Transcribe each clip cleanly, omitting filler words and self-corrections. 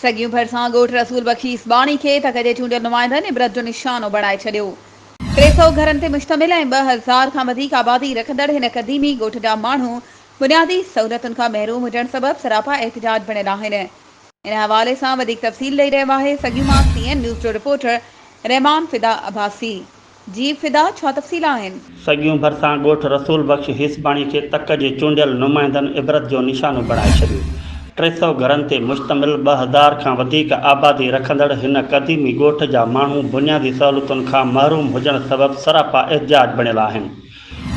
سڳيون ڀرسان ڳوٺ رسول بخش عيسٻاڻي کي تڪ جي چونڊيل نمائندن عبرت جو نشانو بڻائي ڇڏيو. 300 گهرن تي مشتمل ۽ 2000 کان وڌيڪ آبادي رکندڙ هن قديمي ڳوٺ جا ماڻهو بنيادي سهولتن کان محروم هجڻ سبب سراپا احتجاج بڻيل آهن. ان حوالي سان وڌيڪ تفصيل ڏئي رهيو آهي سڳيون مان سي اين نيوز جو رپورٽر رحمان فدا عباسي. جي فدا ڇا تفصيل آهن؟ سڳيون ڀرسان ڳوٺ رسول بخش هيسباڻي کي تڪ جي چونڊيل نمائندن عبرت جو نشانو بڻائي ڇڏيو. 300 گهرن تي مشتمل 2000 کان وڌيڪ آبادي رکندڙ هن قديمي ڳوٺ جا ماڻهو بنيادي سهولتن کان محروم هجڻ سبب سراپا احتجاج بڻيل آهن.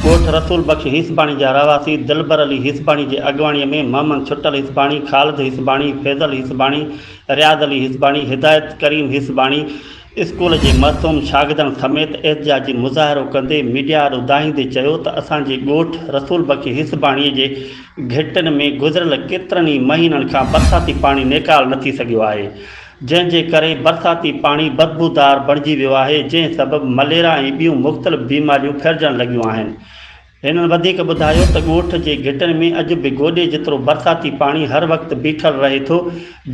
ڳوٺ رسول بخش هيسباڻي جا رهواسي دلبر علي هيسباڻي جي اڳواڻي ۾ محمد ڇٽل هيسباڻي، خالد هيسباڻي، فيضل هيسباڻي، رياض علي هيسباڻي، هدايت ڪريم هيسباڻي، اسڪول جي معصوم شاگردن سميت احتجاجي مظاهرو ڪندي ميڊيا آڏو دانهيندي چيو ته اسان جي ڳوٺ رسول بخش هيسباڻي جي گهٽين ۾ گذريل ڪيترن ئي مهينن کان برساتي پاڻي نيڪال نه ٿي سگهيو آهي جنهن جي ڪري برساتي پاڻي بدبودار بڻجي ويو آهي جنهن سبب مليرا ۽ ٻيون مختلف بيماريون ڦهلجڻ لڳيون آهن. هنن وڌيڪ ٻڌايو ته ڳوٺ جي گهٽين ۾ اڄ به گوڏي جيترو برساتي پاڻي هر وقت بيٺل رهي ٿو،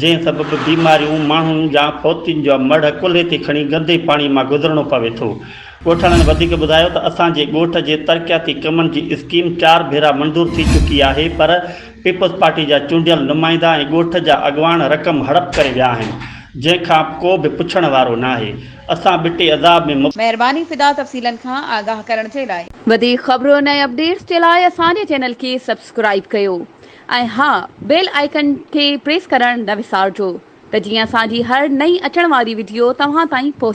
جنهن سبب بيماريون، ماڻهن يا فوتين جا مڙهه ڪلهي تي کڻي گندي پاڻي مان گذرڻو پوي ٿو. ڳوٺاڻن وڌيڪ ٻڌايو ته اسان جي ڳوٺ جي ترقياتي ڪمن جي اسڪيم چار ڀيرا منظور ٿي چڪي آهي پر پيپلز پارٽي جا چونڊيل نمائندا ۽ ڳوٺ جا اڳواڻ رقم هڙپ ڪري ويا آهن، جنهن کان ڪو به پڇڻ وارو ناهي. اسان ٻٽي عذاب ۾ مبتلا. مهرباني فدا تفصيلن کان آگاهه ڪرڻ جي لاء. وڌيڪ خبرن ۽ اپڊيٽس جي لاء اسان جي چينل کي سبسڪرائيب ڪيو ۽ ها بيل آئيڪن کي پريس ڪرڻ نه وسارجو ته جيئن اسان جي هر نئين اچڻ واري وڊيو توهان تائين پهچي.